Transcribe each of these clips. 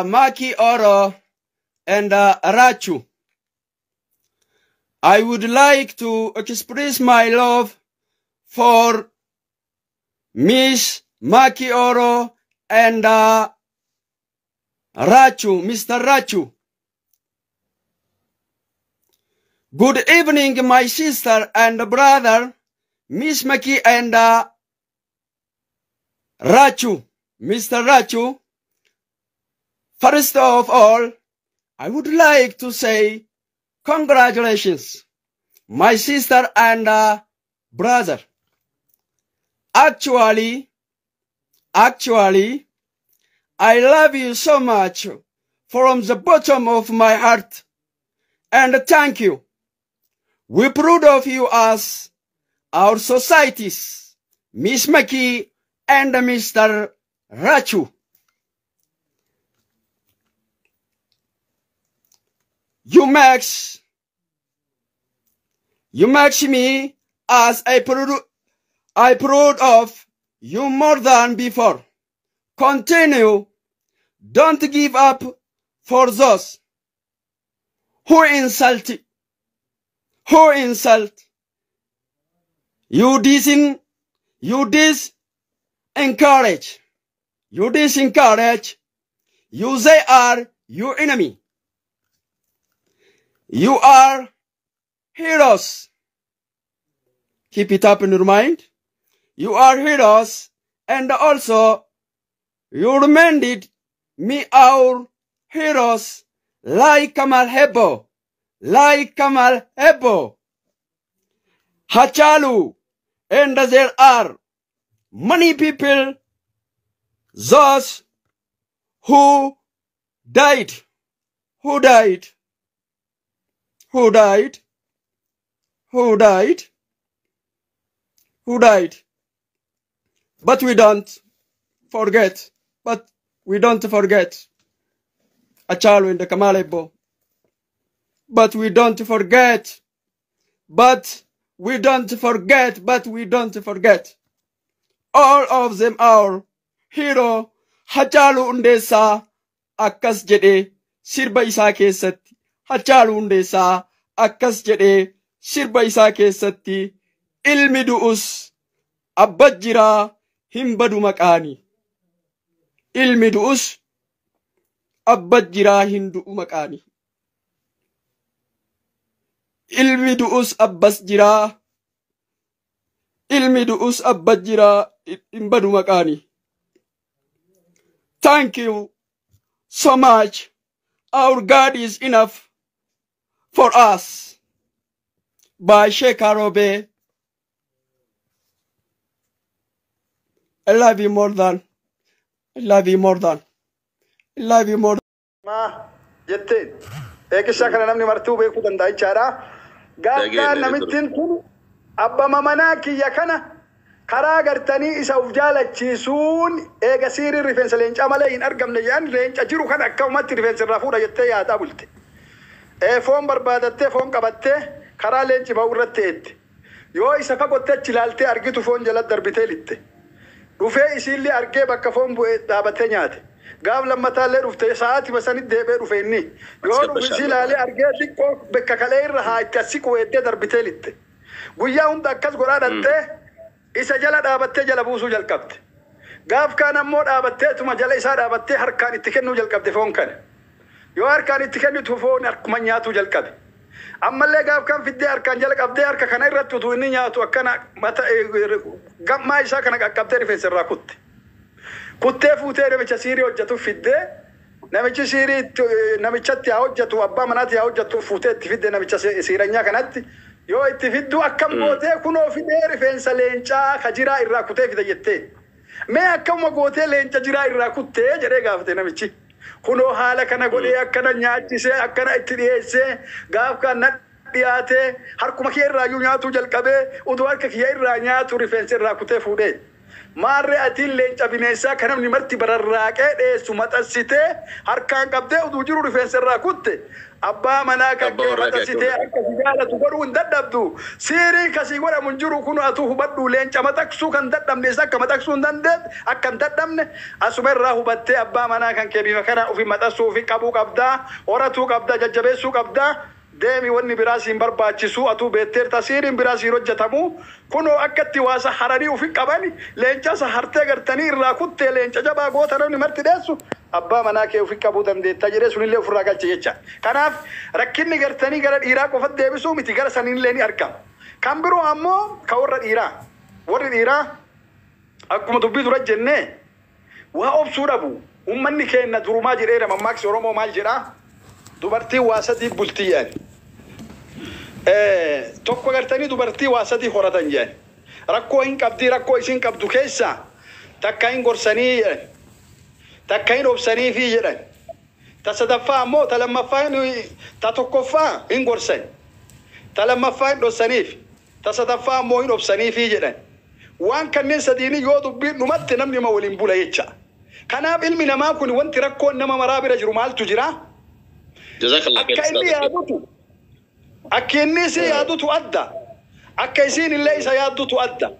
Maki Oro and Rachu. I would like to express my love for Miss Maki Oro and Rachu, Mr. Rachu. Good evening, my sister and brother, Miss Maki and Rachu, Mr. Rachu. First of all, I would like to say congratulations, my sister and brother. Actually, I love you so much from the bottom of my heart, and thank you. We're proud of you as our societies, Miss Maki and Mr. Rachu. You makes me as I proud of you more than before. Continue. Don't give up for those who insult you. You disencourage you. They are your enemy. You are heroes. Keep it up in your mind. You are heroes, and also you reminded me our heroes like Kamal Hebo, Hachalu, and there are many people, those who died, who died. But we don't forget. Hachalu and the Kamal Hebo. But we don't forget. All of them are hero. Hachalu Hundeessaa akkas jedhee sirba isaa keessatti. Hachalu Hundeessaa akkas jedhee sirba isaa keessatti ilmi du'us abba jiraa hin badu maqaani. Ilmi du'us abba jiraa hin du'u maqaani. Ilmi du'us abbas jiraa. Ilmi du'us abba jiraa hin badu maqaani. Thank you so much. Our God is enough for us. By Sheikh Arobe. I love you more than. I love you more than. I love you more. Ma jetteen eegishaa kana namni martuu beekuu danda'a jechaadha. Gaafkaan namittiin kun abba mamanaa kiyya kana karaa gartanii isa uf jaalachiisuun eega siirii rifeensa leencaa malee hin argamne jedhan leenca jiru kana akka ummatti rifeensa irraa fuudha jettee yaadaa bulte. Foon barbaadattee foon qabattee karaa leenci ba'u irratti eette. Yoo isa fagootti achi ilaaltee argitu foon jala darbitee litte. Dhufee isiillee argee bakka foon bu'ee dhaabatee nyaate. Gaaf lammataallee dhufte sa'aatii basanitti deebi'ee dhufe inni. Yoo dhufe isii ilaalee argee xiqqoo bakka kalee irra haa itti as siqu eeddee darbitee litte. Guyyaa hunda akkas godhaa dhattee isa jala dhaabattee jala buusuu jalqabde. Gaaf kaan ammoo dhaabatteetuma jala isaa dhaabattee harkaan itti kennuu jalqabde foon kana. Yoo harkaan itti kennitu foon harkuma nyaatuu jalqabe. Ammallee gaaf kaan fiddee harkaan jala qabdee harka kana irratti utuu inni nyaatu akkana mata gammaa isaa kana qaqqabdee rifeensa irraa kutte. Kuttee fuutee namicha siirii hojjetu fiddee namichi siirii namichatti haa hojjetu abbaa manaatti haa hojjetu fuutee itti fidde namicha siiranyaa kanatti. Yoo itti fiddu akkam gootee kunoo fidee rifeensa leencaa ka jiraa irraa kutee fide jettee. Mee akkamuma gootee leenca jiraa irraa kuttee jedhee gaafate namichi. Kunoo haala kana godhee akkana nyaachisee akkana itti dhiyeessee gaaf kan na dhiyaatee harkuma kee irraayyuu nyaatuu jalqabee utuu harka kiyya irraa nyaatu rifeensa irraa kutee fuudhee. Maarree atiin leenca bineensaa kan namni marti bararraaqee dheessu maxansitee harkaan qabdee utuu jiru rifeensa irraa kutte abbaa manaa kan Abbaa kee warraa kee maxansitee akka akka si jaalatu godhuu hin dadhabdu. Siirii kasii godhamu hin jiru kun atuu hubadhu leenca maxaqsuu kan dadhabne isa akka maxaqsuu hin dandeenye akka hin dadhabne asuma irraa hubattee abbaa manaa kan kee bifa kana ofi maxansuu ofi qabuu qabdaa horatuu qabdaa jajjabeessuu qabdaa. Deemi wanni biraa siin barbaachisu atuu beekteerta siiriin biraa siin hojjetamu kunoo akka itti waa saharanii ofi qaban leenca sahartee gartanii irraa kuttee leenca jabaa goota namni marti dheessu abbaa manaa kee ofi qabuu dandeetta jedhee sunillee ofirraa galche jecha. Kanaaf rakkinni gartanii gara dhiiraa qofatti deebisuu miti gara saniillee ni argama. Kan biroo ammoo ka warra dhiiraa. Warri dhiiraa akkuma dubbii dura jennee waa obsuu dhabu. Uummanni keenya durumaa jedheera mammaaksi Oromoo maal jedhaa? Dubartiin waa sadii bultii jedhan. Tokko gartanii dubartii waa sadii horatan jedhan. Rakkoo hin qabdii rakkoo isin qabdu keessa takka hin gorsanii jedhan. Takka hin obsaniifii jedhan. Ta sadaffaa ammoo ta lammaffaa ta tokkoffaa hin gorsan. Ta lammaffaa hin dhoksaniif. Ta sadaffaa ammoo hin obsaniifii jedhan. Waan kanneen sadiini yoo dubbiin dhumatte namni ma waliin bula jecha. Kanaaf ilmi namaa kun wanti rakkoon nama maraa bira jiru maaltu jira? Jazakallah Akka inni yaadutu akka inni isii yaadutu adda. Akka isiin illee isa yaaddutu adda.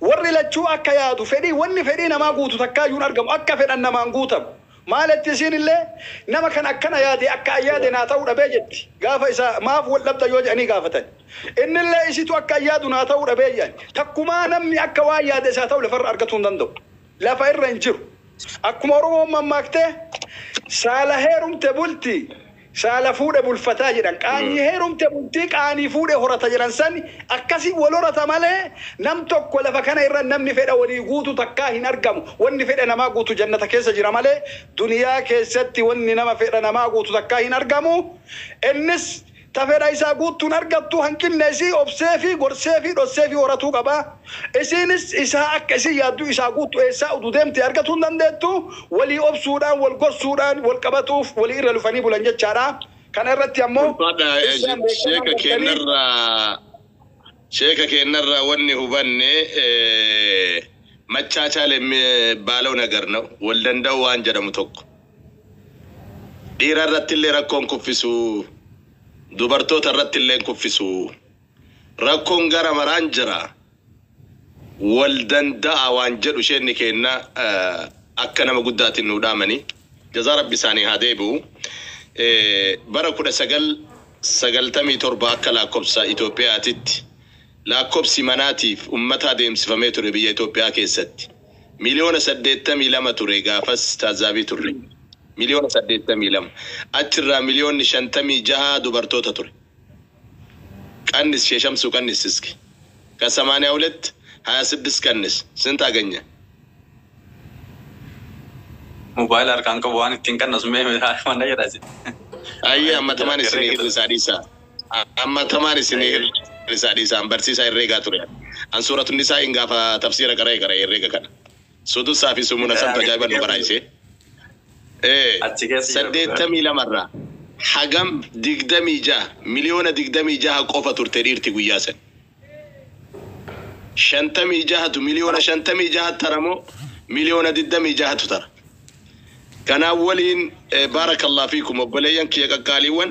Warri lachuu akka yaadu fedhii wanni fedhii namaa guutu takkaayyuu hin argamu akka fedhan namaan guutamu. Maalitti isiin illee nama kan akkana yaade akka ayyaade naa ta'uu dhabee jetti. Gaafa isa maaf wal dhabda yoo jedhanii gaafatan. Inni illee isitu akka ayyaadu naa ta'uu dhabee jedhan. Takkumaa namni akka waan yaade isaa ta'u lafarra argatuu hin danda'u. Lafa irra hin jiru. Akkuma Oromoon mammaaktee saala heerumte bulti saala fuudhe bulfataa jedhan. Qaanii heerumte bultii qaanii fuudhe horata jedhan san akkasii wal horata malee nam tokko lafa kana irra namni fedha walii guutu takkaa hin argamu. Wanni fedha namaa guutu jannata keessa jira malee duniyaa keessatti wanni nama fedha namaa guutu takkaa hin argamu. Innis ta fedha isaa guutuun argattu hanqinne isii obsee fi gorsee fi dhossee fi horatuu qaba. Isiinis isaa akka isii yaaddu isaa guutu eessaa utuu deemte argatuu hin dandeettu walii obsuudhaan wal gorsuudhaan wal qabatuuf walii irra lufanii bulan jechaadha. Kana irratti ammoo Ulfaadha ibsaan beekamaa sheeka gartanii keenyarraa sheeka keenyarraa wanni hubanne መቻቻል የሚባለው ነገር ነው። wal danda'u waan jedhamu tokko dhiira irratti illee rakkoon kuffisu dubartoota irratti illee kuffisu rakkoon gara maraan jira wal danda'a waan jedhu isheenni kenna akka nama guddaatiin nu dhaamanii jazaa rabbi isaanii haa deebi'u. Bara 1997 akka lakkoofsa Itoophiyaatitti lakkoofsi manaatiif ummata adeemsifamee ture biyya Itoophiyaa keessatti 82 miliyoona ture gaafas taazaabii turre 82 miliyoona achirraa 56 miliyoona dubartoota ture. ቀንስ የሸምሱ ቀንስ እስኪ ከ82 26 ቀንስ ስንት አገኘ? Mobaayila harkaan qabu waan ittiin qannasu mee mana jedha. Ayyi ammatamaan isinii hir'isaa dhiisaa. Ammatamaan isinii hir'isaa dhiisaa. Barsiisaa herreegaa ture. An suuratu nisaa hin gaafa tafsiira qara'ee qara'ee herreega kana. Sudusaa fi sumuna santu ajaa'iba nu baraayise. Achi keessa jira. 82rraa hagam 26 26 miliyoona qofa turte dhiirti guyyaa san. 56tu 56 miliyoona tara moo 26 miliyoonatu tara. Kanaaf waliin baarakallah fiikum obboleeyyan kiyya qaqqaaliiwwan.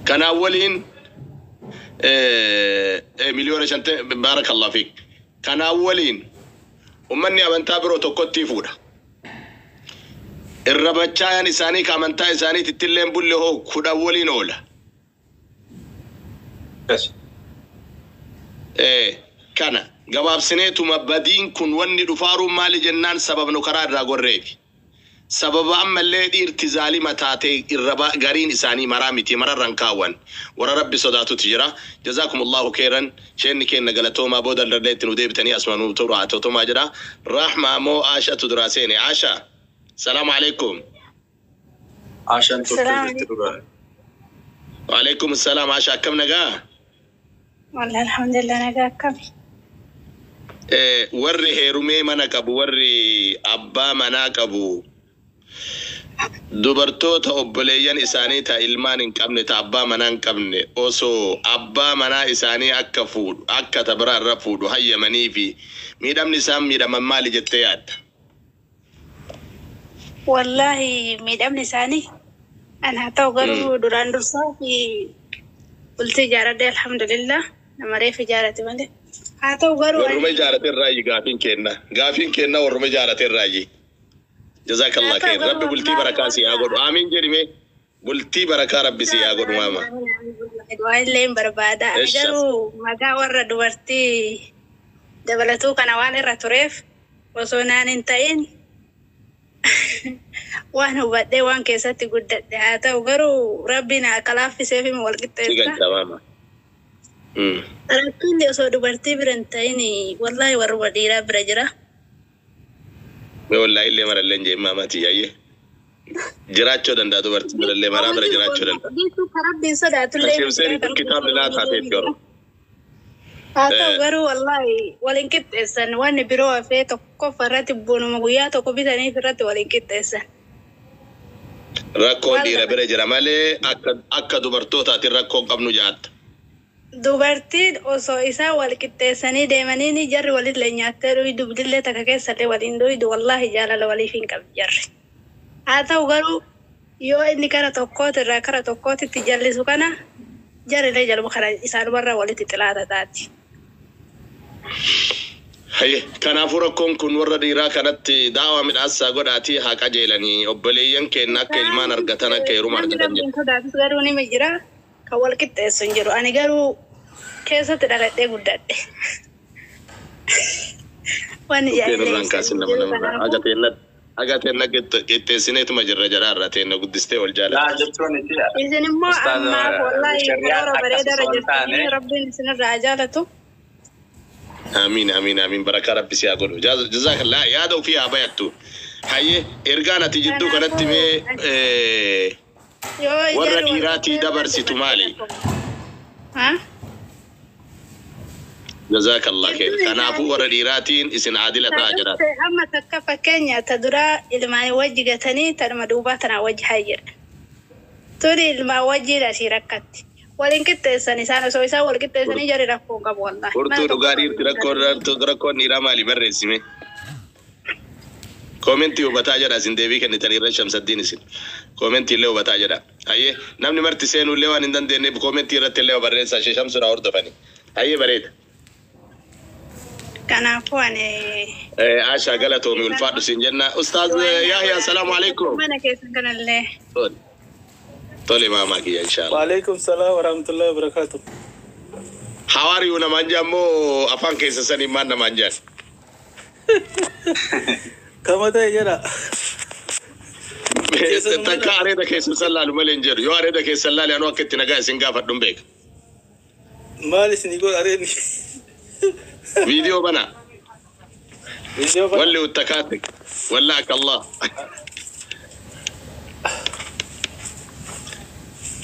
Kanaaf waliin 50 miliyoona baarakallah fiik. Kanaaf waliin ummanni amantaa biroo tokkotti fuudha. Irra bachaayaan isaanii ka amantaa isaaniitti illee bulle hoo 10 waliin oola. Kana gabaabsineetuma badiin kun wanni dhufaaruun maali jennaan sababnu karaa irraa gorreefi. Sababa ammallee dhiirti zaalima taatee irra gariin isaanii maraa miti mararran kaawwan warra rabbi sodaatutu jira. Jazaakumullahu khairan sheenni kenna galatoomaa booda illee itti nu deebitanii asuma nu tura totomaa jira. Rahmaa moo Aashatu duraa seene Aasha. Salaamu alaikum. Ashaan turte Salaam jirti dhugaa. Waalaikum salaam Aasha akkam nagaa? Wallah alhamdulillah nagaa akkami. Warri heerumee mana qabu warri abbaa manaa qabu Dubartoota obboleeyyan isaanii ta ilmaan hin qabne, ta abbaa manaa hin qabne, osoo abbaa manaa isaanii akka fuudhu, akka ta biraa irra fuudhu hayyamanii fi miidhamni isaan miidhaman maali jettee yaadda? Wallaahi miidhamni isaanii an haa ta'u garuu duraan dursaa fi bultii ijaaradhe, alhamdulillah, nama reef ijaarate malee. Haa ta'u garuu Warruma ijaarate irraayi gaafiin kenna. Gaafiin kenna warruma ijaarate irraayi. Jazakallah Haa ta'u khair. garuu Rabbi bultii wallaahi barakaa si haa godhu. Amiin jedhime. Bultii barakaa Rabbi si haa godhu maama. Waa illee hin barbaada. Ani Esha. garuu maqaa warra dubartii dabalatuu kana waan irra tureef osoo naan hin ta'in waan hubadhee waan keessatti guddadhe, haa ta'u garuu Rabbiin akka laaffiseef hima wal Si qixxeessa. galcha maama. Rakkinni osoo dubartii bira hin ta'in wallaahi warruma dhiiraa bira jira. Mee wallaahi illee marallee hin jeen maamaati yaayyee. Jiraachuu danda'a, dubartii birallee maraa bira jiraachuu danda'a. Biituu kan Rabbiin sodaatullee Tashee Hussein kun kitaabni laa taateetti yeroo. Haa ta'u garuu wallaahi waliin qixxeessan, wanni biroo hafee tokkoffaa irratti bonuma guyyaa tokko bitaniif irratti waliin qixxeessan. Rakkoon Waan dhiira lama. bira jira malee akka dubartootaatiin rakkoo hin qabnu jaatta. Dubartiin osoo isaan wal qixxeessanii deemanii ni jarri walillee nyaattee dhuydu, bilillee takka keessallee waliin dhuydu, wallaahi jaalala waliif hin qabdu jarri. Haa ta'u garuu yoo inni kara tokkooti irraa kara tokkootitti jallisu kana jarrilee jaluma kana isaanumarraa walitti xilaata taati. Haye, kanaafuu rakkoon kun warra dhiiraa kanatti daawaa midhaassaa godhaatii haa qajeelanii obboleeyyan keenya akka ilmaan argatan, akka heeruma Namni argatan Rabbiin jedha. sodaatus garuu nima jira, kan wal qixxeessu hin jiru. Ani garuu keessatti dhaladhee guddadhe. Wanni Dhukkeen jaallee irraan kaasin nama jiru nama kanaafuu haga teenna qixxeessineetuma jirra jedha, irra teenna guddistee ol Laa jaalatti. jechuun isi Isin immoo Ustaaz ammaaf wallaahi shari'aan karoora akkas bareedaarra osoo hin taane jirtanii, Rabbiin isinirraa haa jaalatu. Amiin, amiin, amiin, barakaa Rabbi si haa godhu. Jazakallah, yaada ofii haa bayattu. Hayyee, ergaan ati jidduu kanatti mee Yoo warra jarri wal dhiiraatii qixxeessan dabarsitu maali? Haa? Jazakallah khair. Jidduu Kanaafuu isaanii warra dhiiraatiin isin adila ta'aa jiraata. Dhufte amma takka fakkeenya ta duraa ilmaan wajji gatanii tanuma duubaa tanaa wajji haa jedha. Tuni ilmaan wajjiin asii rakkatti. Waliin qixxeessan isaan, osoo isaan wal qixxeessanii jarri rakkoo hin qabu wallaahi. Furtuu Mana tokko dhugaa dhiirti rakkoon dhiiraa maali barreessime? Koomentii hubataa jedha, isin deebii kennitanii irra Shamsaddiin isin. Koomentii illee hubataa jedha. Hayyee, namni marti seenuu illee waan hin dandeenyeef koomentii irratti illee barreessaa ishee Shamsuudha hordofani. Hayyee, bareeda. Kanaafuu ani Ashaa, galatoomi, ulfaadhu siin jenna. Ustaaz Yahya, salaamu alaikum. Mana keessan kanallee. Tole. Tole maamaa kiyya, inshallah. وعليكم السلام ورحمة الله وبركاته. How are you namaan jaan moo afaan keessa sanii maal namaan jaan? كما تجرى. Takka areeda keessa san laalu malee hin jedhu. Yoo areeda keessa laale anuu akka itti nagaa isin gaafadhu hin beeka. Maal isin godha areedni? Viidiyoo banaa. Viidiyoo bana. Walli uttakaate. Wallaaka Allah.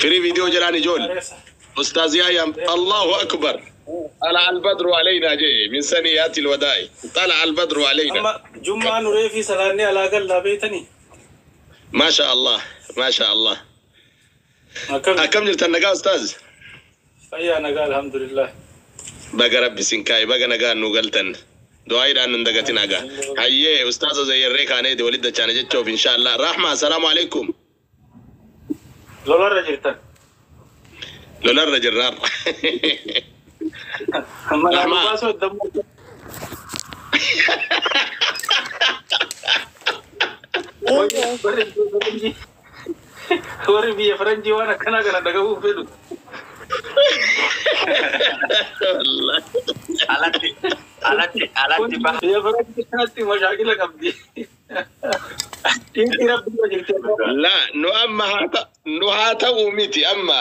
Firii viidiyoo jedhaan ijoollee. Ustaaz Yahya, Allahu akbar. طلع البدر علينا جي من ثنيات الوداع طلع البدر علينا. Amma jummaa nuree fi salaanni alaa gallaa beeytanii? ما شاء الله، ما شاء الله. Akkam? Akkam jirtan, nagaa ustaaz? Fayyaa, nagaa, alhamdulillah. Baga Rabbi sin kaa'e, baga nagaan nu galtan, du'aayiidhaan nun dagatin. Haga hayyee ustaaza zayyarree kaaneeti walit dachaane jechuuf insha Allah. Rahma, assalaamu alaikum. Lolarra jirtan. Lolarra jirraar. Amma Rahma. naannoo baasuu dammoo. Warri biyya faranjii waan akkanaa kana dhaga'uu fedhu. Alatti baha. Biyya faranjii kanatti mashaakila qabdi. Dhiirri Rabbi bira jirti. La, nu amma nu haa ta'uu miti, amma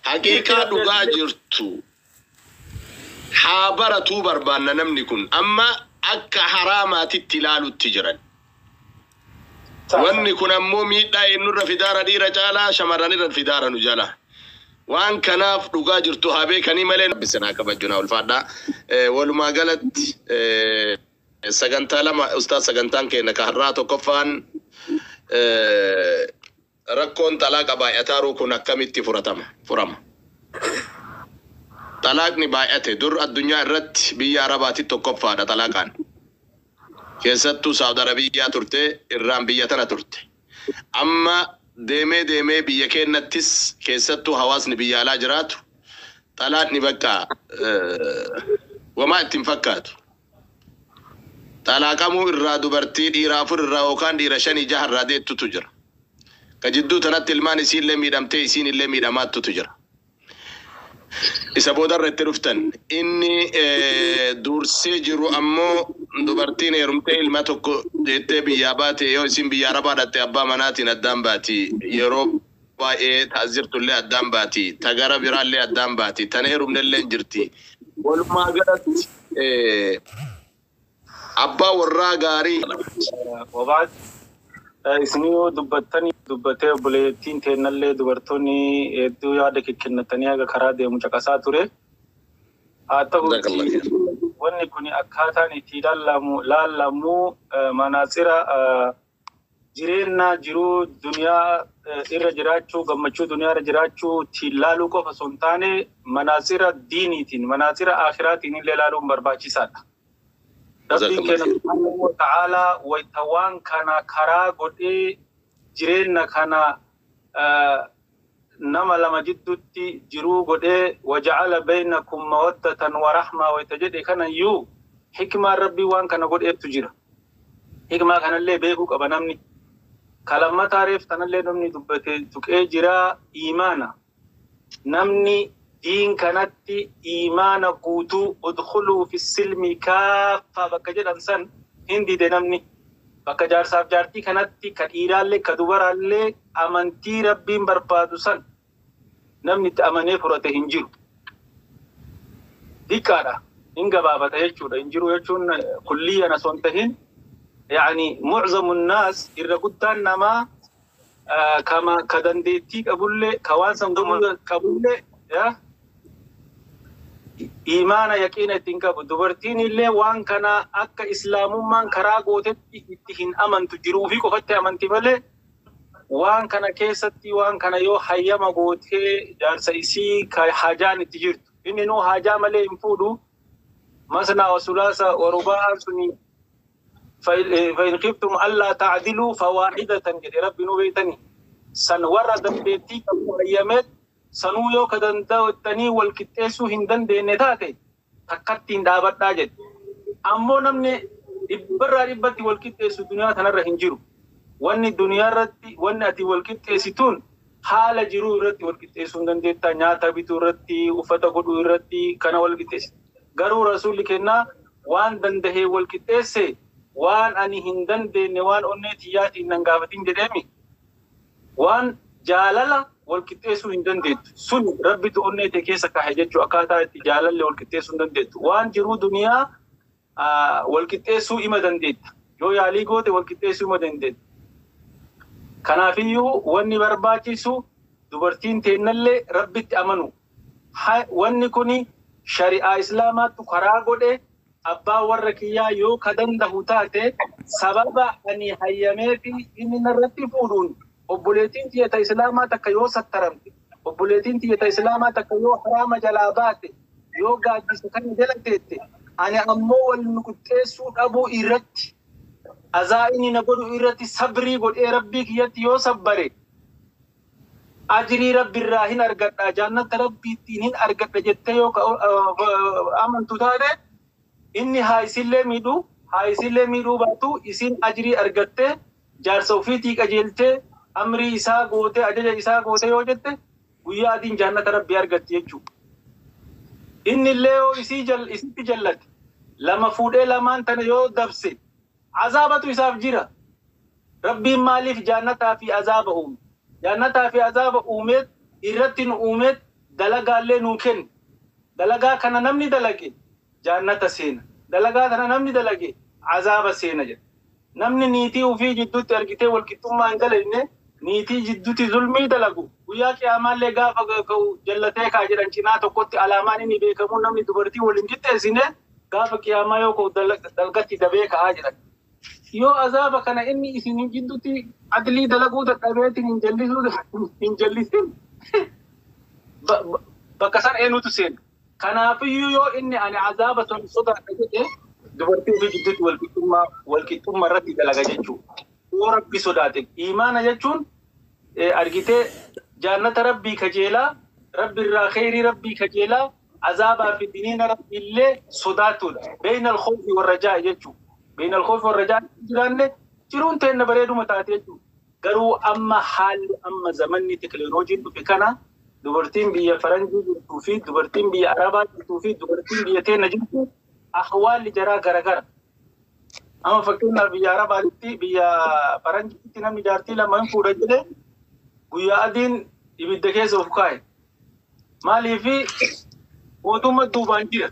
haqiiqaa dhugaa jirtu haa baratuu barbaanna. Namni kun amma akka haraamaatitti ilaalutti jiran. Wanni kun ammoo miidhaa eenyurra fidaara? Dhiira caalaa shamarran irra fidaara nu jala. Waan kanaaf dhugaa jirtu haa beekanii malee. Rabbi haa kabajju, naa ulfaadhaa. Walumaa galatti sagantaa lama ustaaz, sagantaan keenya ka har'aa tokkoffaan Rakkoon xalaaqa baay'ataaruu kun akkamitti furatama furama? Xalaaqni baay'ate dur addunyaa irratti biyya Arabaatti tokkoffaadha xalaaqaan. Keessattuu Saawud Arabiyyaa turte, irraan biyya tana turte. Amma deemee deemee biyya keenyattis, keessattuu hawaasni biyya alaa jiraatu, xalaaqni bakka wamaa ittiin fakkaatu. Xalaaqamuu irraa dubartii dhiira afur irraa yookaan dhiira shanii jaha irraa deettutu jira. Ka jidduu tanatti ilmaan isiillee miidhamtee isiin illee miidhamaattutu jira. Isa boodarra itti dhuftan. Inni dursee jiru ammoo dubartiin heerumtee ilma tokko jettee biyyaa baate, yoo isin biyya arabaa dhatte, abbaa manaatiin addaan baati. Yeroo baay'ee taasirtullee addaan baati. Ta gara biraallee addaan baati. Tan heerumnellee hin jirti. Walumaa galatti abbaa warraa gaarii. وبعد, isinii yoo dubbattanii dubbatee, obboleettiin teennallee dubartoonni hedduu yaada kennatanii haga karaa deemu caqasaa ture. Haa ta'uuti, wanni kun akkaataan itti laallamu manaasira jireenya jiruu duniyaa irra jiraachuu, gammachuu duniyaa irra jiraachuu ittiin laaluu qofa osoo hin taane, manaasira diiniitiin, manaasira akhiraatiin illee laaluun barbaachisaadha. Rabbiin keenya subhaanahu wa ta'aalaa wayita waan kana karaa godhee jireenya kana nama lama jidduutti jiruu godhee, "Waja'ala baynakum mawaddatan wa rahmaa" wayita jedhe kanayyuu, hikmaan Rabbii waan kana godheetu jira. Hikmaa kanallee beekuu qaba namni. Kalammataa reef tanallee namni dubbate tuqee jira, iimaana. Namni diin kanatti iimaana guutuu, "Udkhuluu fi silmi kaaffaa" bakka jedhan san hin dide namni. Bakka jaarsaaf jaartii kanatti, ka dhiiraallee ka dubaraallee, amantii Rabbiin barbaadu san namni itti amanee furate hin jiru. Diqqaadha. Hin gabaabata jechuudha. Hin jiru jechuun kulliyyan osoo hin tahin, yaani muczamu nnaas, irra guddaan namaa, kama ka dandeettii qabullee, ka waan san godhuu qabullee, yaa imaana yaqiina ittiin qabu. Dubartiin illee waan kana akka islaamummaan karaa gootetti itti hin amantu. Jiruu fi qofatti amanti malee, waan kana keessatti waan kana yoo hayyama gootee jaarsa isii ka hajaan itti jirtu, inni nuu hajaa malee hin fuudhu. Masnaa wa sulaasa wa rubaan suni, "فإن خفتم ألا تعدلوا فواحدة" jedhe Rabbi nu beeytani. San warra dandeettii qabu hayyameet, sanuu yoo ka danda'attanii wal qixxeessuu hin dandeenye taate, takkattiin dhaabadhaa jedhe. Ammoo namni dhibbarraa dhibbatti wal qixxeessu duniyaa tanarra hin jiru. Wanni duniyaa irratti wanni ati wal qixxeessituun haala jiruu irratti wal qixxeessuu hin dandeetta. Nyaata bituu irratti, uffata godhuu irratti kana wal qixxeessita. Garuu Rasuulli kennaa waan dandahee wal qixxeesse, waan ani hin dandeenye waan onnee tiyyaatiin nan gaafatin jedheemi. Waan jaalala wal qixxeessuu hin dandeettu. Sun Rabbitu onnee tee keessa kaa'e jechuu, akkaataa itti jaalalli wal qixxeessuu hin dandeettu. Waan jiruu duniyaa wal qixxeessuu ima dandeetta. Yoo yaalii goote wal qixxeessuu ima dandeetta. Kanaafiyyuu wanni barbaachisu dubartiin teennallee Rabbitti amanu. Wanni kuni shari'aa Islaamaattu karaa godhe. Abbaa warra kiyyaa yoo ka dandahu taate, sababa ani hayyamee fi inni narratti fuudhuun, obboleettiin tiyya ta Islaamaa takka yoo sattaramte, obboleettiin tiyya ta Islaamaa takka yoo haraama jalaa baate, yoo gaaddisa kana jala teette, ani ammoo wal nu qixxeessuu dhabuu irratti, azaa inni na godhu irratti sabrii godhee Rabbii kiyyatti yoo sabbare, ajrii Rabbi irraa hin argadha, jannata Rabbiittiin hin argadha jettee yoo amantu taate, inni haa isillee miidhuu, haa isillee miidhuu baatu, isin ajrii argattee jaarsa ofiitii qajeeltee, amrii isaa gootee, ajaja isaa gootee yoo jette, guyyaa adiin jannata Rabbii argatti jechuudha. Inni illee yoo isii isitti jallate, lama fuudhee lamaan tana yoo dabse, azaabatu isaaf jira. Rabbiin maaliif jannataa fi azaaba uume? Jannataa fi azaaba uumeet irratti nu uumeet dalagaallee nuu kenne. Dalagaa kana namni dalage jannata seena. Dalagaa kana namni dalage azaaba seena jedha. Namni niitii ofii jidduutti argitee walqixxummaa hin dalagne, niitii jidduutti zulmii dalagu, guyyaa qiyaamaallee gaafa ka'u jallatee kaa jedhan. Cinaa tokkotti alaamaan inni beekamu, namni dubartii waliin qixxeessine gaafa qiyaamaa yoo ka'u dalgatti dabee ka'aa jedhan. Yoo azaaba kana inni isin jidduutti adlii dalaguu dadhabeetiin hin jallisuu hin jallisin, bakka san eenyutu seena? Kanaafiyyuu yoo inni ani azaaba san sodaadha jedhe, dubartii ofii gidduutti walqixxummaa irratti dalaga jechuudha. Yoo Rabbi sodaate, imaana jechuun argitee jaannata Rabbii kajeelaa, Rabbi irraa kheyrii Rabbii kajeelaa, azaabaa fi diniina Rabbi illee sodaatudha. بين الخوف والرجاء jechuudha. بين الخوف والرجاء jiraanne jiruun teenna bareeduma taate jechuudha. Garuu amma haalli amma zamanni teekinooloojiin dhufe kana, dubartiin biyya faranjii jirtuu fi dubartiin biyya arabaa jirtuu fi dubartiin biyya teenna jirtu ahwaalli jaraa garagara. Amma fakkeenyaaf biyya arabaatti, biyya faranjiitti namni jaartii lama hin fuudha jedhee guyyaa adiin ibidda keessa of kaa'e. Maaliifi mootummaa duubaan jira.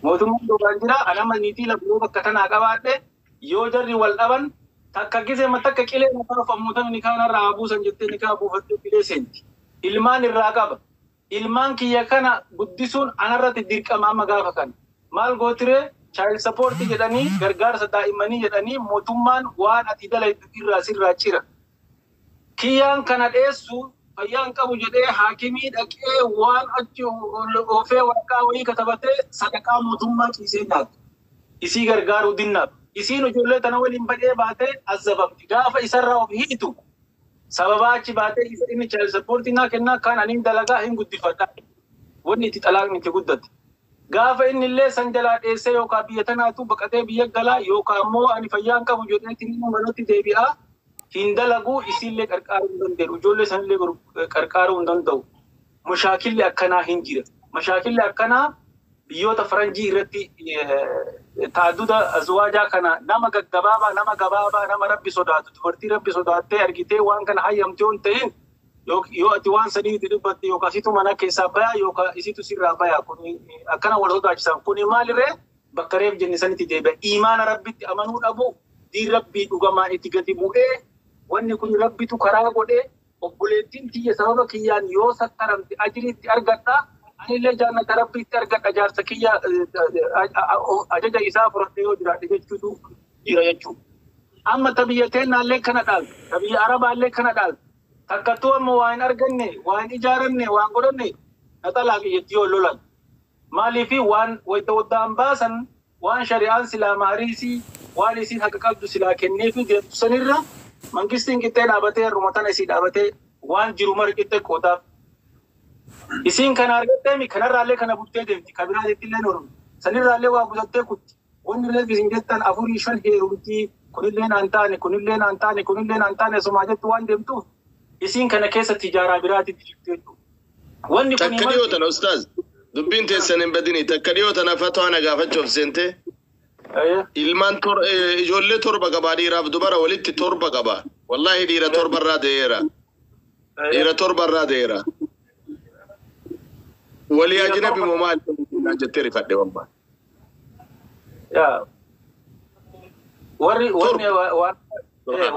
Mootummaan duubaan jira. Anama niitii lama yoo bakka tanaa qabaadhe, yoo jarri wal dhaban, takka gisee takka qilee mataa of ammoo ni kaan irraa buusan jettee ni kaa buufattee qilee seenti. Ilmaan irraa qaba. Ilmaan kiyya kana guddisuun anarratti dirqama amma gaafa kana. Maal gootiree? Child support jedhanii, gargaarsa daa'immanii jedhanii, mootummaan waan ati dalaytu irraa sirraa cira. Kiyyaan kana dheessu fayyaan qabu jedhee haakimii dhaqee waan achi oofee waraqaa wayii katabatee sadaqaa mootummaa ciisee nyaatu. Isii gargaaruu dinnaaf. Isiin ijoollee tana waliin badhee baatee azabamti. Gaafa isarraa of hiitu, sababa achi baatee isa inni child support naa kennaa kan ani dalagaa hin guddifadha. Wanni itti xalaaqni itti guddate. Gaafa inni illee san jalaa dheessee yookaan biyya tanaatu baqatee biyya galaa yookaan immoo ani fayyaan qabu jedhee inni manatti deebi'aa, hin dalaguu, isiillee qarqaaruu hin danda'u. Ijoollee sanillee qarqaaruu hin danda'u. Mashaakilli akkanaa hin jira. Mashaakilli akkanaa biyyoota faranjii irratti تعدد أزواج kana nama gaggabaabaa, nama gabaabaa, nama Rabbi sodaatu, dubartii Rabbi sodaattee argitee waan kana hayyamtee hin ta'in, yoo ati waan sanii itti dubbatte, yookaan isitu mana keessaa bayaa yookaan isitu sirraa bayaa, kun akkana wal sodaachisan. Kuni maalirree bakka reef jenne sanitti deebi'a. Imaana Rabbitti amanuu dhabu, diin Rabbii dhugamaan itti gadi bu'ee, wanni kun Rabbitu karaa godhee, obboleettiin tiyya sababa kiyyaan yoo sattaramte ajiriitti argadha. Anillee jaannata Rabbiitti argadha, jaarsa kiyya ajaja isaa fudhadhee yoo jiraadhe jechuutu jira jechuudha. Amma ta biyya teennaallee kana dhaaltu, ta biyya Arabaallee kana dhaaltu. Takkattuu amma waa hin arganne, waa hin ijaaranne, waa hin godhanne, naxalaa biyyattii yoo lolan. Maaliifi waan wayita waddaan baasan, waan shari'aan silaa maariisii waan isiin haqa qabdu silaa kenneefi deemtu sanirra, mangistiin qixxee dhaabatee har'uma tana isii dhaabatee waan jiru mara qixxee qoodaaf. Isiin kana argatteemi kanarraallee kana buttee deemti. Kabiraatitti illee mormi. Sanirraallee waa butattee kutti. Wanni reef isin jettan afurii shan heerumtii, kunillee naan taane, kunillee naan taane, kunillee naan taane somaa jettu waan deemtuuf, isiin kana keessa tijaaraa biraatitti jirti jechuudha. Wanni kun Takka dhiyoo tana, ustaaz, dubbiin teessan hin badini, takka dhiyoo tana fatwaa na gaafachuuf seente, ilmaan ijoollee torba qabaa, dhiiraaf dubara walitti torba qaba. Wallaahi dhiira torba irraa ta'eera. Dhiira torba irraa ta'eera. Walii ajnabi moo maal jettee rifadhe wallahi. Yaa. Warri wanni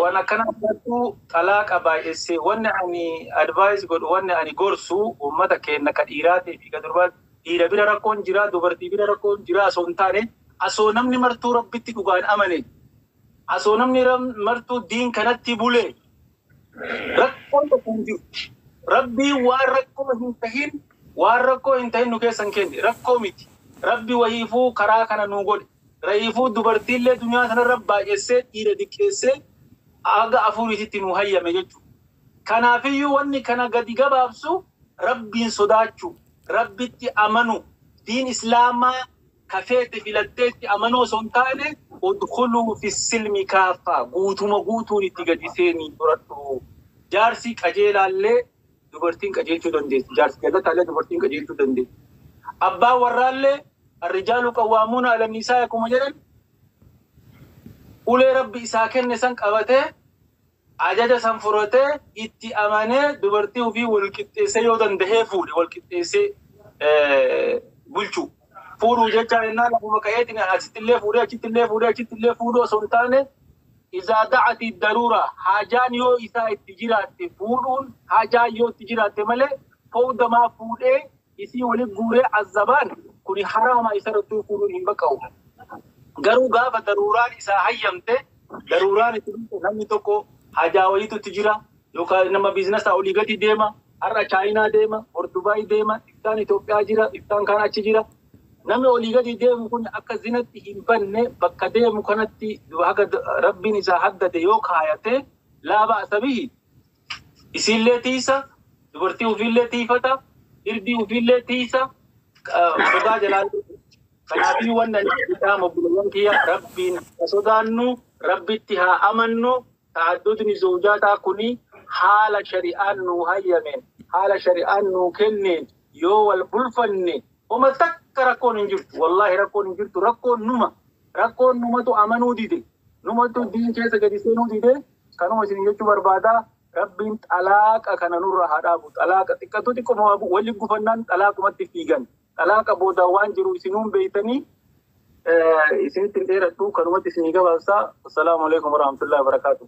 waan akkana irrattuu xalaaqa baay'essee, wanni ani advice godhu, wanni ani gorsu uummata keenya ka dhiiraatii fi ka durbaa, dhiira bira rakkoon jira, dubartii bira rakkoon jira osoo hin taane, asoo namni martuu Rabbitti dhugaan amane, asoo namni martuu diin kanatti bule, rakkoon tokko hin jiru. Rabbii waan rakkoo hin tahin, waan rakkoo hin tahin nu keessa hin kenne, rakkoo miti. Rabbi wahiifuu karaa kana nu godhe. Ra'iifuu dubartiillee duniyaa sanarra baay'essee, dhiira diqqeessee, haga afuriititti nu hayyame jechuudha. Kanaafiyyuu wanni kana gadi gabaabsu Rabbiin sodaachuu, Rabbitti amanu, diin Islaamaa kafeete filatteetti amanuu osoo hin taane, ادخلوا في السلم كافة guutuma guutuun itti gadi seenii fudhadhu. Jaarsi qajeelaallee dubartiin qajeelchuu dandeessi. Jaarsi jallataallee dubartiin qajeelchuu dandeessi. Abbaan warraallee الرجال قوامون على النساء akkuma jedhan, ulee Rabbi isaa kenne san qabatee, ajaja san fudhatee, itti amanee, dubartii ofii wal qixxeessee yoo dandahee fuudhe, wal qixxeessee bulchuu. Fuudhuu jecha jennaan lafuma ka'eetiin asittillee fuudhee, achittillee fuudhee, achittillee fuudhuu osoo hin taane, إذا دعت الضرورة, haajaan yoo isaa itti jiraatte fuudhuun, haajaan yoo itti jiraatte malee, fowdamaa fuudhee isii walitti guuree azabaan kuni haraama, isa irratti fuudhuun hin baqa'u. Garuu gaafa daruuraan isaa hayyamte, daruuraan itti dhufte, namni tokko hajaa wayiitu itti jira yookaan nama biizinasa olii gadi deema, har'a Chaayinaa deema, bor Dubaay deema, iftaan Itoophiyaa jira, iftaan kaan achi jira. Namni olii gadi deemu kun akka zinatti hin banne bakka deemu kanatti haga Rabbiin isaa haddade yoo kaayate, laaba asabihi isiillee tiisa, dubartii ofiillee tiifata, irdii ofiillee tiisa, sodaa jalaa. Kanaafii wanna jedhamu, obboleewwan kiyya, Rabbiin haa sodaannu, Rabbitti haa amannu. Ta'addudni zawjaataa kuni haala shari'aan nuu hayyameen, haala shari'aan nuu kenneen yoo wal bulfanne, homa takka rakkoon hin jirtu. Wallaahi rakkoon hin jirtu. Rakkoon numa, rakkoon numatu amanuu dide, numatu diin keessa gadi seenuu dide. Kanuma isin jechuu barbaadaa. Rabbiin xalaaqa kana nurra haa dhaabu. Xalaaqa xiqqatu xiqquma waliin gufannaan xalaaqumatti fiigan. Xalaaqa booda waan jiru isinuun beeytanii, isinitti hin dheeradhu, kanumatti isinii gabaabsaa. Assalaamu alaikum warahmatullahi wabarakaatuh.